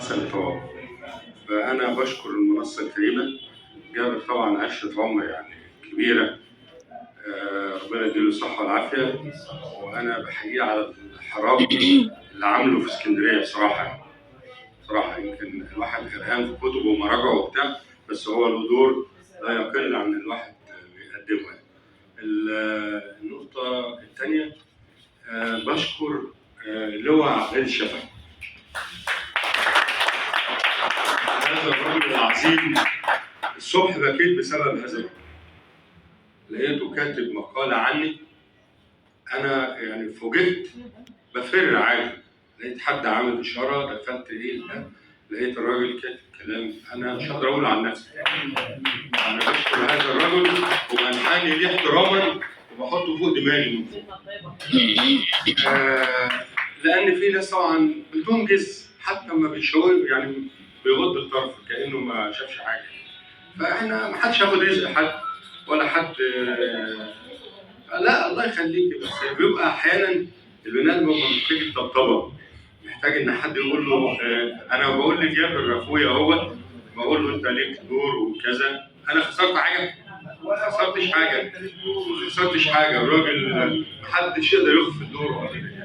حسن الطواب. فأنا بشكر المنصة الكريمة، جابر طبعا عشرة عمر يعني كبيرة، ربنا يديله الصحة والعافية، وأنا بحييه على الحراك اللي عامله في اسكندرية. بصراحة يعني. بصراحة يمكن الواحد غرقان في كتبه ومراجعة وبتاع، بس هو له دور لا يقل عن الواحد بيقدمه يعني. النقطة الثانية، بشكر لواء عبد الشفا، هذا الرجل العظيم. الصبح بكيت بسبب هذا الرجل، لقيته كاتب مقالة عني، أنا يعني فوجئت، بفر عادي، لقيت حد عامل إشارة، دخلت إيه ده، لقيت الراجل كاتب كلام أنا مش هقدر أقوله عن نفسي. أنا بشكر هذا الرجل وبنحني ليه احتراما وبحطه فوق دماغي من فوق. لأن في ناس طبعا بتنجز حتى ما بيشاور، يعني بيغض الطرف كأنه ما شافش حاجة. فإحنا ما حدش هياخد رزق حد ولا حد. لا الله يخليك، بس بيبقى أحيانا البني آدم بيبقى محتاج الطبطبة، محتاج إن حد يقول له. أنا بقول لجابر أخويا أهوت، بقول له أنت ليك دور وكذا. أنا خسرت حاجة؟ ما خسرتش حاجة، ما خسرتش حاجة. الراجل محدش يقدر يخفي دوره أبدا.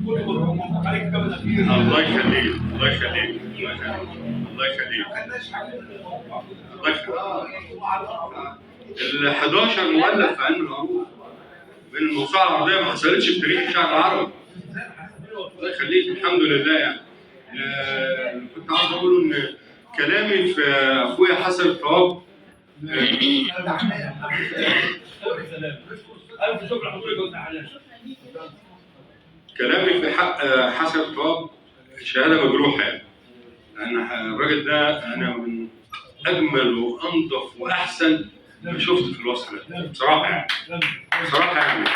الله يخليك، الله يخليك، الله يخليك، الله يخليك، الله يخليك. ال 11 مؤلف في علم العروض من الموسوعة العربية ما حصلتش في تاريخ الشعب العربي. الله يخليك، الحمد لله يعني. كنت عاوز اقوله ان كلامي في اخويا حسن الطواب. كلامي في حق حسن الطواب شهادة مجروحة يعني، لان الراجل ده انا من اجمل وانظف واحسن ما شفت في الوصف ده بصراحة يعني. بصراحة يعني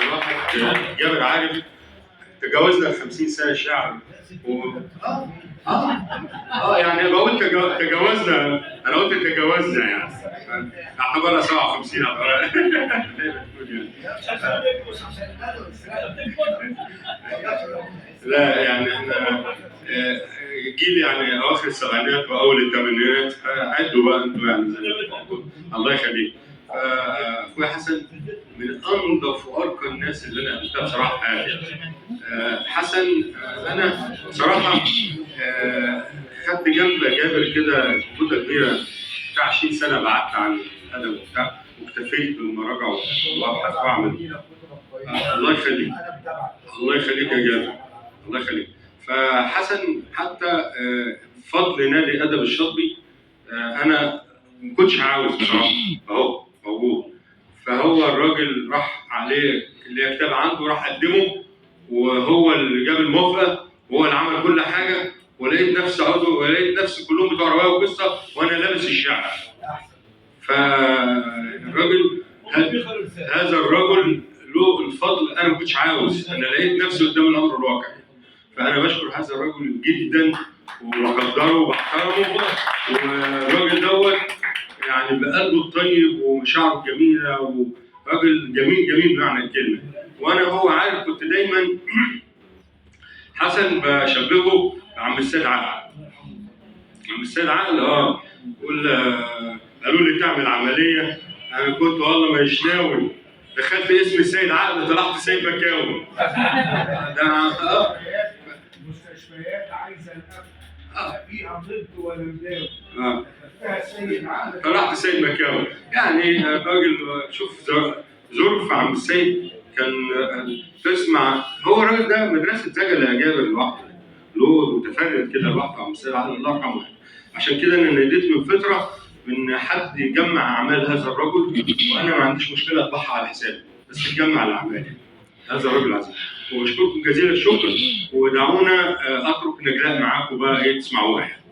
الواحد جابر عارف تجاوزنا 50 سنة شعر و... يعني بقول تجاوزنا، انا قلت تجاوزنا يعني اعتبرها 57 اعتبرها. لا يعني احنا جيل يعني اواخر السبعينات واول الثمانينات، عدوا بقى انتوا يعني زي ما انتوا. الله يخليك. اخويا حسن من انظف وارقى الناس اللي انا قابلتها بصراحة في حياتي. حسن، انا بصراحة خدت جنب جابر كده مده كبيرة بتاع 20 سنة، بعدت عن الادب وبتاع، واكتفيت بالمراجعة وابحث واعمل. الله يخليك، الله يخليك يا جابر، الله يخليك. فحسن حتى فضل نادي ادب الشاطبي، انا ما كنتش عاوز بصراحة، اهو موجود. فهو الراجل راح عليه اللي كتاب عنده، راح قدمه، وهو اللي جاب الموافقة، وهو اللي عمل كل حاجة. ولقيت نفسي عضو، ولقيت نفسي كلهم بتوع رواية وقصة، وانا لابس الشعر. فالراجل هذا الرجل له الفضل، انا ما كنتش عاوز، انا لقيت نفسي قدام الامر الواقع. فانا بشكر هذا الرجل جدا وبقدره وبحترمه، والراجل دوت يعني بقلبه الطيب ومشاعره الجميلة، وراجل جميل جميل بمعنى الكلمة. وانا هو عارف، كنت دايما حسن بشبهه بعم السيد عقل. عم السيد عقل يقول قالوا لي تعمل عملية، انا كنت والله مش ناوي، دخلت اسم السيد عقل طلعت سيد مكاوي. ده المستشفيات عايزه الأب فيها ضد ولا مداوي. طلعت سيد مكاوي يعني. راجل شوف ظرف عم السيد كان تسمع، هو الراجل ده مدرسه زجل يا جابر لوحده، له متفرد كده لوحده عم السيد عقل الله يرحمه. عشان كده انا ناديت من فترة ان حد يجمع اعمال هذا الرجل، وانا ما عنديش مشكلة اطبعها على حسابي، بس تجمع الاعمال هذا الرجل العظيم. وبشكركم جزيل الشكر، ودعونا اترك نجلاء معاكم بقى ايه تسمعوها يعني.